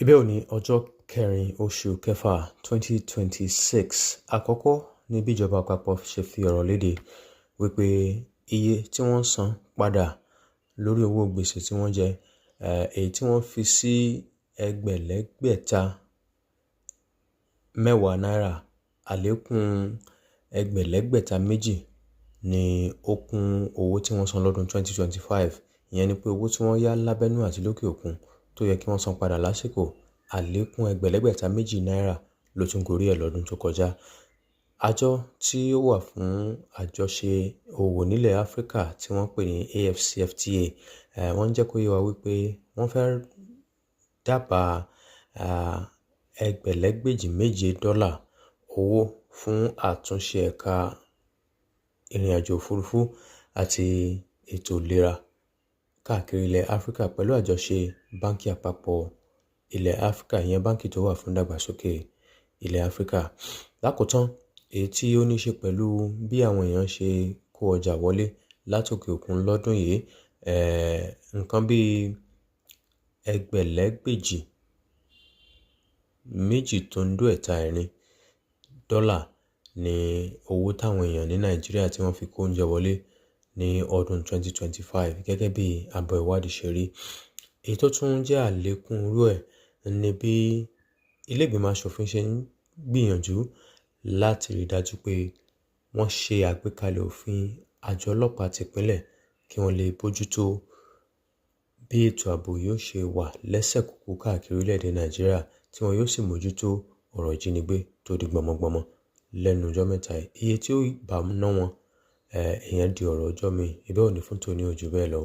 Ibẹ̀ òní, ọjọ́ 4 oṣù kẹfà 2026. Àkọ́kọ́ ní bí ìjọba àpapọ̀ ṣe fi ọ̀rọ̀ léde wípé iye tí wọ́n san padà lórí owó gbèsè tí wọ́n jẹ, èyí tí wọ́n fi sí ẹgbẹ̀lẹ́gbẹ̀ta 10 náírà, àlékún ẹgbẹ̀lẹ́gbẹ̀ta 2 ní ó kún owó tí wọ́n san lọ́dún 2025. Ìyẹn ni pé owó tí wọ́n yá lábẹ́nú àti lókè òkun tó yẹ kí wọ́n san padà lásìkò, àlékún ẹgbẹ̀lẹ́gbẹ̀ta 2 náírà ló tún gorí ẹ̀ lọ́dún tó kọjá. Àjọ tí ó wà fún àjọṣe òwò nílẹ̀ Áfíríkà tí wọ́n pè ní AfCFTA, wọ́n ń jẹ́ kó yé wa wípé wọ́n fẹ́ dábàá ẹgbẹ̀lẹ́gbèjì 7 dọ́là owó fún àtúnṣe ẹ̀ka ìrìnàjò òfurufú àti ètò ìlera káàkiri ilẹ̀ Áfíríkà pẹ̀lú àjọṣe Báńkì Àpapọ̀ ilẹ̀ Áfíríkà, ìyẹn báńkì tó wà fún ìdàgbàsókè ilẹ̀ Áfíríkà. Lákòótán, èyí tí ó ní ṣe pẹ̀lú bí àwọn èèyàn ṣe kó ọjà wọlé látòkè òkun lọ́dún yìí, nǹkan bí ẹgbẹ̀lẹ́gbèjì 2 tó ń dó ẹ̀ta ẹ̀rin dọ́là ní owó táwọn èèyàn ní Nàìjíríà tí wọ́n fi kó oúnjẹ wọlé ní ọdún 2025 gẹ́gẹ́ bí àbọ̀ ìwádìí ṣe rí. Èyí tó tún jẹ́ àlékún irú ẹ̀ ní bí ilé ìgbìmọ̀ asòfin ṣe ń gbìyànjú láti rí dájú pé wọ́n ṣe àgbékalẹ̀ òfin àjọ ọlọ́pàá tìpínlẹ̀ kí wọ́n lè bójútó bí ètò ààbò yóò ṣe wà lẹ́sẹ̀kúkú káàkiri orílẹ̀-èdè Nàìjíríà, tí wọn yóò sì mójútó ọ̀rọ̀ ìjínigbé tó di gbọmọgbọmọ lẹ́nu ọjọ́ mẹ́ta yìí. Iye tí ó bá ná wọn, ìyẹn di ọ̀rọ̀ ọjọ́ mi. Ìbẹ́ òní fún tòní, ò jù bẹ́ẹ̀ lọ.